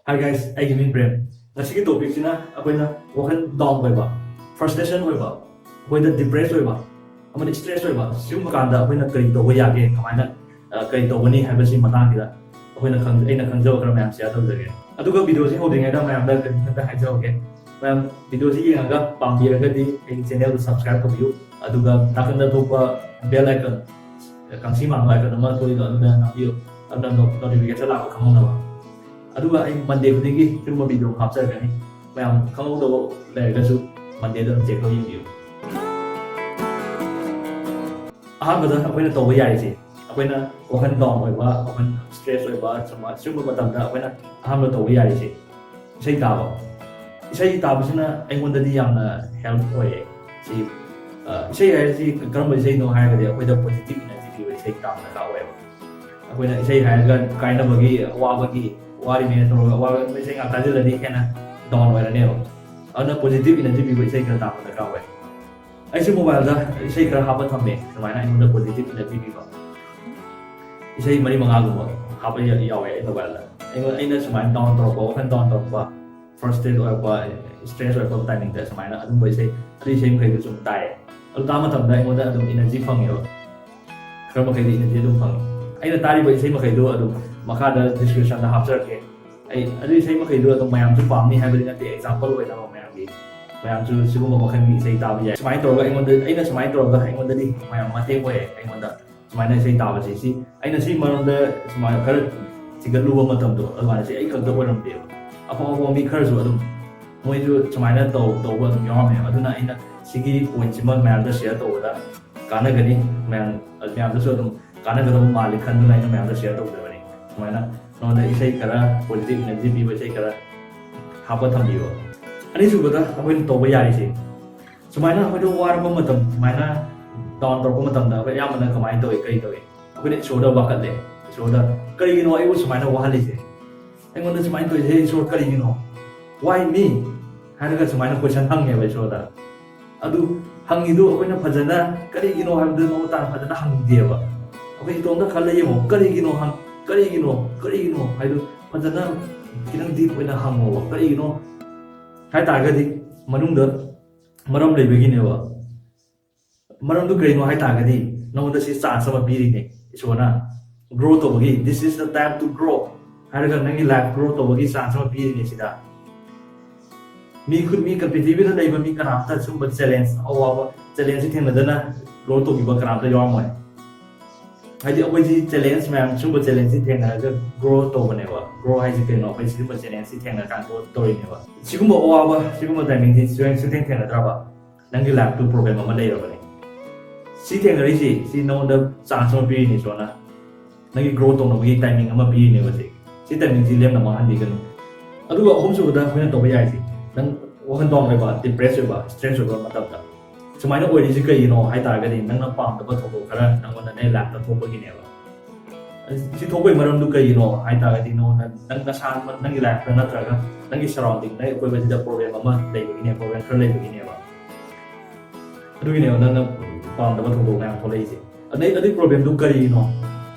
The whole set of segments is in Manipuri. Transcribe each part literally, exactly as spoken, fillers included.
Hi guys, ꯑꯩꯒꯤ ꯃꯤꯡ ꯄ꯭ꯔꯦꯝ꯫ ꯉꯁꯤꯒꯤ ꯇꯣꯄꯤꯛꯁꯤꯅ ꯑꯩꯈꯣꯏꯅ ꯋꯥꯈꯜ ꯗꯥꯎꯟ ꯑꯣꯏꯕ, ꯐ꯭ꯔꯁꯇ꯭ꯔꯦꯁꯟ ꯑꯣꯏꯕ, ꯑꯩꯈꯣꯏꯗ ꯗꯤꯄ꯭ꯔꯦꯁ ꯑꯣꯏꯕ ꯑꯃꯗꯤ ꯁ꯭ꯇ꯭ꯔꯦꯁ ꯑꯣꯏꯕ, ꯁꯤꯒꯨꯝꯕ ꯀꯥꯟꯗ ꯑꯩꯈꯣꯏꯅ ꯀꯔꯤ ꯇꯧꯕ ꯌꯥꯒꯦ, ꯀꯃꯥꯏꯅ ꯑ, ꯀꯔꯤ ꯇꯧꯒꯅꯤ ꯍꯥꯏꯕꯁꯤ ꯃꯇꯥꯡꯁꯤꯗ ꯑꯩꯈꯣꯏꯅ ꯈꯪ-, ꯑꯩꯅ ꯈꯪꯖꯕ ꯈꯔ ꯃꯌꯥꯝ ꯁꯤꯌꯔ ꯇꯧꯖꯒꯦ꯫ ꯑꯗꯨꯒ ꯚꯤꯗꯤꯑꯣꯁꯤ ꯍꯧꯗ꯭ꯔꯤꯉꯩꯗ ꯃꯌꯥꯝꯗ ꯀꯔꯤꯝꯇ ꯍꯥꯏꯖꯍꯧꯒꯦ꯫ ꯃꯌꯥꯝ ꯚꯤꯗꯤꯑꯣꯁꯤ ꯌꯦꯡꯉꯒ ꯄꯥꯝꯕꯤꯔꯒꯗꯤ ꯑꯩꯒꯤ ꯆꯦꯅꯦꯜꯗꯨ ꯁꯕꯁꯀ꯭ꯔꯥꯏꯕ ꯇꯧꯕꯤꯌꯨ꯫ ꯑꯗꯨꯒ ꯅꯥꯀꯟꯗ ꯊꯣꯛꯄ ꯕꯦꯜ ꯑꯥꯏꯀꯟ, ꯀꯥꯡꯁꯤ ꯃꯥꯟꯕ ꯑꯥꯏꯀꯟ ꯑꯃ ꯊꯣꯛꯏꯗꯣ, ꯑꯗꯨꯗ ꯅꯝꯕꯤꯌꯨ꯫ ꯑꯗꯨꯅ ꯅꯣ-, ꯅꯣꯇꯤꯐꯤꯀꯦꯁꯟ ꯂꯥꯛꯄ ꯈꯪꯍꯧꯅꯕ꯫ ꯑꯗꯨꯒ ꯑꯩ ꯃꯟꯗꯦ ꯈꯨꯗꯤꯡꯒꯤ ꯁꯤꯒꯨꯝꯕ ꯚꯤꯗꯤꯑꯣ ꯑꯃ ꯍꯥꯞꯆꯔꯛꯀꯅꯤ꯫ ꯃꯌꯥꯝ ꯈꯪꯍꯧꯗꯕ ꯂꯩꯔꯒꯁꯨ ꯃꯟꯗꯦꯗ ꯑꯗꯨꯝ ꯆꯦꯛ ꯇꯧ ꯌꯦꯡꯕꯤꯌꯨ꯫ ꯑꯍꯥꯟꯕꯗ ꯑꯩꯈꯣꯏꯅ ꯇꯧꯕ ꯌꯥꯔꯤꯁꯦ, ꯑꯩꯈꯣꯏꯅ ꯋꯥꯈꯜ ꯗꯥꯎꯟ ꯑꯣꯏꯕ, ꯋꯥꯈꯜ ꯁ꯭ꯇ꯭ꯔꯦꯁ ꯑꯣꯏꯕ, ꯁꯨꯝꯕ, ꯁꯤꯒꯨꯝꯕ ꯃꯇꯝꯗ ꯑꯩꯈꯣꯏꯅ ꯑꯍꯥꯟꯕ ꯇꯧꯕ ꯌꯥꯔꯤꯁꯦ ꯏꯁꯩ ꯇꯥꯕ꯫ ꯏꯁꯩ ꯇꯥꯕꯁꯤꯅ ꯑꯩꯉꯣꯟꯗꯗꯤ ꯌꯥꯝꯅ ꯍꯦꯜꯞ ꯑꯣꯏꯌꯦ꯫ ꯁꯤ, ꯑ, ꯏꯁꯩ ꯍꯥꯏꯔꯤꯁꯤ ꯀꯔꯝꯕ ꯏꯁꯩꯅꯣ ꯍꯥꯏꯔꯒꯗꯤ ꯑꯩꯈꯣꯏꯗ ꯄꯣꯖꯤꯇꯤꯚ ꯏꯅꯔꯖꯤ ꯄꯤꯕ ꯏꯁꯩ ꯇꯥꯕ ꯗꯔꯀꯥꯔ ꯑꯣꯏꯌꯦꯕ꯫ ꯑꯩꯈꯣꯏꯅ ꯏꯁꯩ ꯍꯥꯏꯔꯒ ꯀꯥꯏꯅꯕꯒꯤ, ꯑꯋꯥꯕꯒꯤ, ꯋꯥꯔꯤꯅꯦꯅ ꯇꯧꯔꯒ ꯑꯋꯥꯕ ꯏꯁꯩ ꯉꯥꯛ ꯇꯥꯁꯤꯜꯂꯗꯤ ꯍꯦꯟꯅ ꯗꯥꯎꯟ ꯑꯣꯏꯔꯅꯦꯕ꯫ ꯑꯗꯨꯅ ꯄꯣꯖꯤꯇꯤꯚ ꯏꯅꯔꯖꯤ ꯄꯤꯕ ꯏꯁꯩ ꯈꯔ ꯇꯥꯕ ꯗꯔꯀꯥꯔ ꯑꯣꯏ꯫ ꯑꯩꯁꯨ ꯃꯣꯕꯥꯏꯜꯗ ꯏꯁꯩ ꯈꯔ ꯍꯥꯞꯄ ꯊꯝꯃꯦ, ꯁꯨꯃꯥꯏꯅ ꯑꯩꯉꯣꯟꯗ ꯄꯣꯖꯤꯇꯤꯚ ꯏꯅꯔꯖꯤ ꯄꯤꯕ ꯏꯁꯩ ꯃꯔꯤ ꯃꯉꯥꯒꯨꯝꯕ ꯍꯥꯞꯄ ꯌꯥ-, ꯌꯥꯎꯋꯦ ꯑꯩ ꯃꯣꯕꯥꯏꯜꯗ꯫ ꯑꯩꯉꯣꯟ-, ꯑꯩꯅ ꯁꯨꯃꯥꯏꯅ ꯗꯥꯎꯟ ꯇꯧꯔꯛꯄ, ꯋꯥꯈꯜ ꯗꯥꯎꯟ ꯇꯧꯔꯛꯄ, ꯐ꯭ꯔꯁꯇ꯭ꯔꯦꯠ ꯑꯣꯏꯔꯛꯄ, ꯁ꯭ꯇ꯭ꯔꯦꯁ ꯑꯣꯏꯔꯛꯄ ꯇꯥꯏꯃꯤꯡꯗ ꯁꯨꯃꯥꯏꯅ ꯑꯗꯨꯝꯕ ꯏꯁꯩ, ꯑꯗꯨ ꯏꯁꯩ ꯃꯈꯩꯗꯨ ꯁꯨꯝ ꯇꯥꯏꯌꯦ꯫ ꯑꯗꯨ ꯇꯥꯕ ꯃꯇꯝꯗ ꯑꯩꯉꯣꯟꯗ ꯑꯗꯨꯝ ꯏꯅꯔꯖꯤ ꯐꯪꯉꯦꯕ꯫ ꯈꯔ ꯃꯈꯩꯗꯤ ꯏꯅꯔꯖꯤ ꯑꯗꯨꯝ ꯐꯪꯉꯦ꯫ ꯑꯩꯅ ꯇꯥꯔꯤꯕ ꯏꯁꯩ ꯃꯈꯩꯗꯨ ꯑꯗꯨꯝ ꯃꯈꯥꯗ ꯗꯤꯁꯀ꯭ꯔꯤꯞꯁꯟꯗ ꯍꯥꯞꯆꯔꯛꯀꯦ꯫ ꯑꯩ ꯑꯗꯨ ꯏꯁꯩ ꯃꯈꯩꯗꯨ ꯑꯗꯨꯝ ꯃꯌꯥꯝꯁꯨ ꯄꯥꯝꯅꯤ ꯍꯥꯏꯕꯗꯤ ꯅꯠꯇꯦ, ꯑꯦꯛꯖꯥꯝꯄꯜ ꯑꯣꯏꯅꯕ ꯃꯌꯥꯝꯒꯤ, ꯃꯌꯥꯝꯁꯨ ꯁꯤꯒꯨꯝꯕ ꯃꯈꯜꯒꯤ ꯏꯁꯩ ꯇꯥꯕ ꯌꯥꯏ꯫ ꯁꯨꯃꯥꯏꯅ ꯇꯧꯔꯒ ꯑꯩꯉꯣꯟꯗ, ꯑꯩꯅ ꯁꯨꯃꯥꯏꯅ ꯇꯧꯔꯒ ꯑꯩꯉꯣꯟꯗꯗꯤ ꯃꯌꯥꯝ ꯃꯇꯦꯡ ꯑꯣꯏꯌꯦ꯫ ꯑꯩꯉꯣꯟꯗ ꯁꯨꯃꯥꯏꯅ ꯏꯁꯩ ꯇꯥꯕꯁꯦ, ꯁꯤ ꯑꯩꯅ ꯁꯤ ꯃꯔꯝꯗ ꯁꯨꯃꯥꯏꯅ ꯈꯔ ꯊꯤꯒꯠꯂꯨꯕ ꯃꯇꯝꯗꯣ, ꯑꯗꯨꯃꯥꯏꯅ ꯁꯤ ꯑꯩ ꯈꯛꯇ ꯑꯣꯏꯔꯝꯗꯦꯕ꯫ ꯑꯐꯥꯎ ꯑꯐꯥꯎꯕ ꯃꯤ ꯈꯔꯁꯨ ꯑꯗꯨꯝ ꯃꯣꯏꯁꯨ ꯁꯨꯃꯥꯏꯅ ꯇꯧ-, ꯇꯧꯕ ꯑꯗꯨꯝ ꯌꯥꯎꯔꯝꯃꯦꯕ꯫ ꯑꯗꯨꯅ ꯑꯩꯅ ꯁꯤꯒꯤ ꯄꯣꯏꯟꯠꯁꯤꯃ ꯃꯌꯥꯝꯗ ꯁꯤꯌꯔ ꯇꯧꯕꯗ ꯀꯥꯟꯅꯒꯅꯤ, ꯃꯌꯥꯝ, ꯃꯌꯥꯝꯗꯁꯨ ꯑꯗꯨꯝ ꯀꯥꯟꯅꯒꯗꯕ ꯃꯥꯜꯂꯤ ꯈꯟꯗꯨꯅ ꯑꯩꯅ ꯃꯌꯥꯝꯗ ꯁꯤꯌꯔ ꯇꯧꯖꯕꯅꯤ꯫ ꯁꯨꯃꯥꯏꯅ ꯅꯉꯣꯟꯗ ꯏꯁꯩ ꯈꯔ, ꯄꯣꯖꯤꯇꯤꯚ ꯏꯅꯔꯖꯤ ꯄꯤꯕ ꯏꯁꯩ ꯈꯔ ꯍꯥꯞꯄ ꯊꯝꯕꯤꯌꯣ꯫ ꯑꯅꯤꯁꯨꯕꯗ ꯑꯩꯈꯣꯏꯅ ꯇꯧꯕ ꯌꯥꯔꯤꯁꯦ, ꯁꯨꯃꯥꯏꯅ ꯑꯩꯈꯣꯏꯗ ꯋꯥꯔꯛꯄ ꯃꯇꯝ, ꯁꯨꯃꯥꯏꯅ ꯗꯥꯎꯟ ꯇꯧꯔꯛꯄ ꯃꯇꯝꯗ ꯑꯩꯈꯣꯏ ꯑꯌꯥꯝꯕꯅ ꯀꯃꯥꯏꯅ ꯇꯧꯏ, ꯀꯔꯤ ꯇꯧꯏ? ꯑꯩꯈꯣꯏꯅ ꯏꯁꯣꯔꯗ ꯋꯥꯀꯠꯂꯦ꯫ ꯏꯁꯣꯔꯗ, "ꯀꯔꯤꯒꯤꯅꯣ ꯑꯩꯕꯨ ꯁꯨꯃꯥꯏꯅ ꯋꯥꯍꯜꯂꯤꯁꯦ? ꯑꯩꯉꯣꯟꯗ ꯁꯨꯃꯥꯏꯅ ꯇꯧꯔꯤꯁꯦ, ꯏꯁꯣꯔ, ꯀꯔꯤꯒꯤꯅꯣ? Why me?" ꯍꯥꯏꯔꯒ ꯁꯨꯃꯥꯏꯅ ꯀꯣꯏꯁꯟ ꯍꯪꯉꯦꯕ ꯏꯁꯣꯔꯗ꯫ ꯑꯗꯨ ꯍꯪꯉꯤꯗꯨ ꯑꯩꯈꯣꯏꯅ ꯐꯖꯅ ꯀꯔꯤꯒꯤꯅꯣ ꯍꯥꯏꯕꯗꯨ ꯃꯃꯨꯠ ꯇꯥꯅ ꯐꯖꯅ ꯍꯪꯗꯦꯕ꯫ ꯑꯩꯈꯣꯏ ꯏꯇꯣꯝꯇ ꯈꯜꯂ ꯌꯦꯡꯉꯣ, "ꯀꯔꯤꯒꯤꯅꯣ ꯍꯪ-, ꯀꯔꯤꯒꯤꯅꯣ? ꯀꯔꯤꯒꯤꯅꯣ?" ꯍꯥꯏꯗꯨ ꯐꯖꯅ ꯈꯤꯇꯪ ꯗꯤꯞ ꯑꯣꯏꯅ ꯍꯪꯉꯣꯕ꯫ ꯀꯔꯤꯒꯤꯅꯣ ꯍꯥꯏ ꯇꯥꯔꯒꯗꯤ ꯃꯅꯨꯡꯗ ꯃꯔꯝ ꯂꯩꯕꯒꯤꯅꯦꯕ꯫ ꯃꯔꯝꯗꯨ ꯀꯔꯤꯅꯣ ꯍꯥꯏ ꯇꯥꯔꯒꯗꯤ ꯅꯉꯣꯟꯗ ꯁꯤ ꯆꯥꯟꯁ ꯑꯃ ꯄꯤꯔꯤꯅꯦ ꯏꯁꯣꯔꯅ꯫ ꯒ꯭ꯔꯣ ꯇꯧꯕꯒꯤ, "This is the time to grow" ꯍꯥꯏꯔꯒ ꯅꯪꯒꯤ ꯂꯥꯏꯐ ꯒ꯭ꯔꯣ ꯇꯧꯕꯒꯤ ꯆꯥꯟꯁ ꯑꯃ ꯄꯤꯔꯤꯅꯦ ꯁꯤꯗ꯫ ꯃꯤ ꯈꯨ-, ꯃꯤ ꯄ꯭ꯔꯤꯊꯤꯕꯤꯗ ꯂꯩꯕ ꯃꯤ ꯀꯅꯥꯝꯇ ꯁꯨꯝꯕ ꯆꯦꯂꯦꯟꯖ, ꯑꯋꯥꯕ ꯆꯦꯂꯦꯟꯖꯁꯤ ꯊꯦꯡꯅꯗꯅ ꯒ꯭ꯔꯣ ꯇꯧꯈꯤꯕ ꯀꯅꯥꯝꯇ ꯌꯥꯎꯔꯝꯃꯣꯏ꯫ ꯍꯥꯏꯗꯤ ꯑꯩꯈꯣꯏꯁꯤ ꯆꯦꯂꯦꯟꯖ ꯃꯌꯥꯝ, ꯁꯨꯝꯕ ꯆꯦꯂꯦꯟꯖꯁꯤ ꯊꯦꯡꯅꯔꯒ ꯒ꯭ꯔꯣ ꯇꯧꯕꯅꯦꯕ꯫ ꯒ꯭ꯔꯣ ꯍꯥꯏꯁꯤ ꯀꯩꯅꯣ? ꯑꯩꯈꯣꯏ ꯁꯤꯒꯨꯝꯕ ꯆꯦꯂꯦꯟꯖꯁꯤ ꯊꯦꯡꯅꯔꯀꯥꯟꯗ ꯒ꯭ꯔꯣ ꯇꯧꯔꯤꯅꯦꯕ꯫ ꯁꯤꯒꯨꯝꯕ ꯑꯋꯥꯕ, ꯁꯤꯒꯨꯝꯕ ꯇꯥꯏꯃꯤꯡꯁꯤ ꯁꯨꯡꯊꯦꯡ ꯊꯦꯡꯅꯗ꯭ꯔꯕ? ꯅꯪꯒꯤ ꯂꯥꯏꯐꯇꯨ ꯄ꯭ꯔꯣꯕ꯭ꯂꯦꯝ ꯑꯃ ꯂꯩꯔꯕꯅꯦ꯫ ꯁꯤ ꯊꯦꯡꯅꯔꯤꯁꯤ, ꯁꯤ ꯅꯉꯣꯟꯗ ꯆꯥꯟꯁ ꯑꯃ ꯄꯤꯔꯤꯅꯦ ꯏꯁꯣꯔꯅ꯫ ꯅꯪꯒꯤ ꯒ꯭ꯔꯣ ꯇꯧꯅꯕꯒꯤ ꯇꯥꯏꯃꯤꯡ ꯑꯃ ꯄꯤꯔꯤꯅꯦꯕ ꯁꯤ꯫ ꯁꯤ ꯇꯥꯏꯃꯤꯡꯁꯤ ꯂꯦꯝꯅ ꯃꯥꯡꯍꯟꯕꯤꯒꯅꯨ꯫ ꯑꯗꯨꯒ ꯑꯍꯨꯝꯁꯨꯕꯗ ꯑꯩꯈꯣꯏꯅ ꯇꯧꯕ ꯌꯥꯏꯁꯤ, ꯅꯪ ꯋꯥꯈꯜ ꯗꯥꯎꯟ ꯑꯣꯏꯕ, ꯗꯤꯄ꯭ꯔꯦꯁ ꯑꯣꯏꯕ, ꯁ꯭ꯇ꯭ꯔꯦꯁ ꯑꯣꯏꯕ ꯃꯇꯝꯗ꯫ ꯁꯨꯃꯥꯏꯅ ꯑꯣꯏꯔꯤꯁꯤ ꯀꯩꯒꯤꯅꯣ ꯍꯥꯏ ꯇꯥꯔꯒꯗꯤ, ꯅꯪꯅ ꯄꯥꯝꯗꯕ ꯊꯧꯗꯣꯛ ꯈꯔ ꯅꯪꯉꯣꯟꯗ ꯅꯪꯒꯤ ꯂꯥꯏꯐꯇ ꯊꯣꯛꯄꯒꯤꯅꯦꯕ꯫ ꯁꯤ ꯊꯣꯛꯄꯒꯤ ꯃꯔꯝꯗꯨ ꯀꯩꯒꯤꯅꯣ ꯍꯥꯏ ꯇꯥꯔꯒꯗꯤ, ꯅꯉꯣꯟꯗ ꯅꯪ ꯅꯁꯥ, ꯅꯪꯒꯤ ꯂꯥꯏꯐꯇ ꯅꯠꯇ꯭ꯔꯒ ꯅꯪꯒꯤ ꯁꯔꯥꯎꯟꯗꯤꯡ, ꯅꯪꯒꯤ ꯑꯀꯣꯏꯕꯁꯤꯗ ꯄ꯭ꯔꯣꯕ꯭ꯂꯦꯝ ꯑꯃ ꯂꯩꯕꯒꯤꯅꯦ, ꯄ꯭ꯔꯣꯕ꯭ꯂꯦꯝ ꯈꯔ ꯂꯩꯕꯒꯤꯅꯦꯕ꯫ ꯑꯗꯨꯒꯤꯅꯦꯕ ꯅꯪꯅ ꯄꯥꯝꯗꯕ ꯊꯧꯗꯣꯛ ꯃꯌꯥꯝ ꯊꯣꯛꯂꯛꯏꯁꯦ꯫ ꯑꯗꯩ ꯑꯗꯨꯒꯤ ꯄ꯭ꯔꯣꯕ꯭ꯂꯦꯝꯗꯨ ꯀꯔꯤꯅꯣ,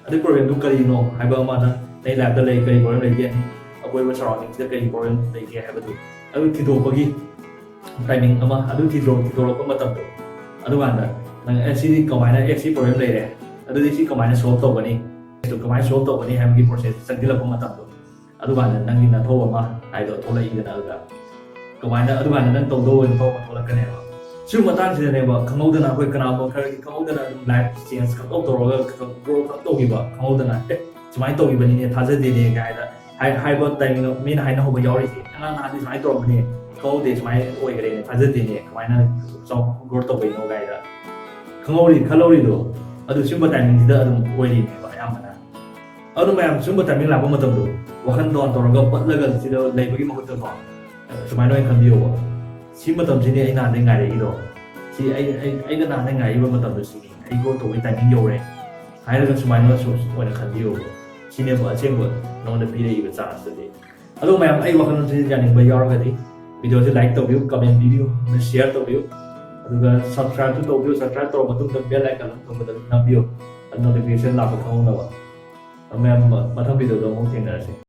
ꯑꯗꯨꯒꯤ ꯄ꯭ꯔꯣꯕ꯭ꯂꯦꯝꯗꯨ ꯀꯔꯤꯅꯣ ꯍꯥꯏꯕ ꯑꯃ, ꯅꯪ ꯅꯪꯒꯤ ꯂꯥꯏꯐꯇ ꯂꯩ, ꯀꯔꯤ ꯄ꯭ꯔꯣꯕ꯭ꯂꯦꯝ ꯂꯩꯒꯦ, ꯑꯀꯣꯏꯕ ꯁꯔꯥꯎꯟꯗꯤꯡꯁꯤꯗ ꯀꯔꯤ ꯄ꯭ꯔꯣꯕ꯭ꯂꯦꯝ ꯂꯩꯒꯦ ꯍꯥꯏꯕꯗꯨ, ꯑꯗꯨ ꯊꯤꯗꯣꯛꯄꯒꯤ ꯇꯥꯏꯃꯤꯡ ꯑꯃ, ꯑꯗꯨ ꯊꯤꯗꯣꯔꯛ-, ꯊꯤꯗꯣꯔꯛꯄ ꯃꯇꯝꯗꯣ, ꯑꯗꯨꯀꯥꯟꯗ ꯅꯪ, "ꯑꯦ, ꯁꯤꯗꯤ ꯀꯃꯥꯏꯅ, ꯑꯦ, ꯁꯤ ꯄ꯭ꯔꯣꯕ꯭ꯂꯦꯝ ꯂꯩꯔꯦ, ꯑꯗꯨꯗꯤ ꯁꯤ ꯀꯃꯥꯏꯅ ꯁꯣꯜꯕ ꯇꯧꯒꯅꯤ, ꯁꯤꯗ ꯀꯃꯥꯏꯅ ꯁꯣꯜꯕ ꯇꯧꯒꯅꯤ?" ꯍꯥꯏꯕꯒꯤ ꯄ꯭ꯔꯣꯁꯦꯁ ꯆꯪꯁꯤꯜꯂꯛꯄ ꯃꯇꯝꯗꯣ, ꯑꯗꯨꯀꯥꯟꯗ ꯅꯪꯒꯤ ꯅꯊꯧ ꯑꯃ ꯍꯥꯏꯗꯣ ꯊꯣꯛꯂꯛꯏꯗꯅ꯫ ꯑꯗꯨꯗ ꯀꯃꯥꯏꯅ, ꯑꯗꯨꯀꯥꯟꯗ ꯅꯪ ꯇꯧꯗꯧꯕ ꯅꯊꯧ ꯑꯃ ꯊꯣꯛꯂꯛꯀꯅꯦꯕ꯫ ꯁꯤꯒꯤ ꯃꯇꯥꯡꯁꯤꯗꯅꯦꯕ, ꯈꯪꯍꯧꯗꯅ ꯑꯩꯈꯣꯏ ꯀꯅꯥꯒꯨꯝꯕ ꯈꯔꯒꯤ ꯈꯪꯍꯧꯗꯅ ꯑꯗꯨꯝ ꯂꯥꯏꯐ ꯆꯦꯟꯖ ꯈꯪꯇꯧ ꯇꯧꯔꯒ, ꯒ꯭ꯔꯣ ꯈꯪꯇꯧꯈꯤꯕ, ꯈꯪꯍꯧꯗꯅ, "ꯑꯦ, ꯁꯨꯃꯥꯏꯅ ꯇꯧꯈꯤꯕꯅꯤꯅꯦ, ꯊꯥꯖꯗꯦꯅꯦ" ꯀꯥꯏꯅ ꯍꯥꯏ-, ꯍꯥꯏꯕ ꯇꯥꯏꯃꯤꯡ ꯃꯤꯅ ꯍꯥꯏꯅꯍꯧꯕ ꯌꯥꯎꯔꯤꯁꯦ꯫ "ꯑꯉꯥꯡ ꯅꯍꯥꯟꯗꯤ ꯁꯨꯃꯥꯏꯅ ꯇꯧꯔꯝꯕꯅꯦ, ꯈꯪꯍꯧꯗꯦ, ꯁꯨꯃꯥꯏꯅ ꯑꯣꯏꯈ꯭ꯔꯦꯅꯦ, ꯊꯥꯖꯗꯦꯅꯦ, ꯀꯃꯥꯏꯅ ꯆꯥꯎ ꯒ꯭ꯔꯣ ꯇꯧꯕꯩꯅꯣ?" ꯀꯥꯏꯅ ꯈꯪꯍꯧꯔꯤ, ꯈꯜꯍꯧꯔꯤꯗꯣ, ꯑꯗꯨ ꯁꯤꯒꯨꯝꯕ ꯇꯥꯏꯃꯤꯡꯁꯤꯗ ꯑꯗꯨꯝ ꯑꯣꯏꯔꯤꯅꯦꯕ ꯑꯌꯥꯝꯕꯅ꯫ ꯑꯗꯨ ꯃꯌꯥꯝ ꯁꯤꯒꯨꯝꯕ ꯇꯥꯏꯃꯤꯡ ꯂꯥꯛꯄ ꯃꯇꯝꯗꯣ, ꯋꯥꯈꯜ ꯗꯥꯎꯟ ꯇꯧꯔꯒ ꯄꯠꯂꯒ ꯁꯤꯗ ꯂꯩꯕꯒꯤ ꯃꯍꯨꯠꯇꯀꯣ, ꯁꯨꯃꯥꯏꯅ ꯑꯣꯏꯅ ꯈꯟꯕꯤꯌꯣꯕ, "ꯁꯤ ꯃꯇꯝꯁꯤꯅꯦ ꯑꯩ ꯅꯍꯥꯟꯗꯩ ꯉꯥꯏꯔꯛꯏꯗꯣ, ꯁꯤ ꯑꯩ, ꯑꯩ, ꯑꯩꯅ ꯅꯍꯥꯟꯗꯩ ꯉꯥꯏꯔꯤꯕ ꯃꯇꯝꯗꯣ ꯁꯤꯅꯤ, ꯑꯩ ꯒ꯭ꯔꯣ ꯇꯧꯕꯒꯤ ꯇꯥꯏꯃꯤꯡ ꯌꯧꯔꯦ" ꯍꯥꯏꯔꯒ ꯁꯨꯃꯥꯏꯅ ꯁꯨ-, ꯑꯣꯏꯅ ꯈꯟꯕꯤꯌꯣꯕ꯫ ꯁꯤꯅꯦꯕ ꯑꯁꯦꯡꯕ ꯅꯉꯣꯟꯗ ꯄꯤꯔꯛꯏꯕ ꯆꯥꯟꯁꯇꯨꯗꯤ꯫ ꯑꯗꯣ ꯃꯌꯥꯝ, ꯑꯩ ꯋꯥꯈꯜꯂꯣꯟꯁꯤ ꯌꯥꯅꯤꯡꯕ ꯌꯥꯎꯔꯒꯗꯤ ꯚꯤꯗꯤꯑꯣꯁꯤ ꯂꯥꯏꯛ ꯇꯧꯕꯤꯌꯨ, ꯀꯃꯦꯟ ꯄꯤꯕꯤꯌꯨ, ꯑꯃꯗꯤ ꯁꯤꯌꯔ ꯇꯧꯕꯤꯌꯨ, ꯑꯗꯨꯒ ꯁꯕꯁꯀ꯭ꯔꯥꯏꯕꯁꯨ ꯇꯧꯕꯤꯌꯨ꯫ ꯁꯕꯁꯀ꯭ꯔꯥꯏꯕ ꯇꯧꯔꯕ ꯃꯇꯨꯡꯗ ꯕꯦꯜ ꯑꯥꯏꯀꯟ ꯑꯃ ꯊꯣꯛꯄꯗ ꯅꯝꯕꯤꯌꯨ, ꯑꯗꯨ ꯅꯣꯇꯤꯐꯤꯀꯦꯁꯟ ꯂꯥꯛꯄ ꯈꯪꯍꯧꯅꯕ꯫ ꯑꯗꯣ ꯃꯌꯥꯝ, ꯃꯊꯪ ꯚꯤꯗꯤꯑꯣꯗ ꯑꯃꯨꯛ ꯊꯦꯡꯅꯔꯁꯤ꯫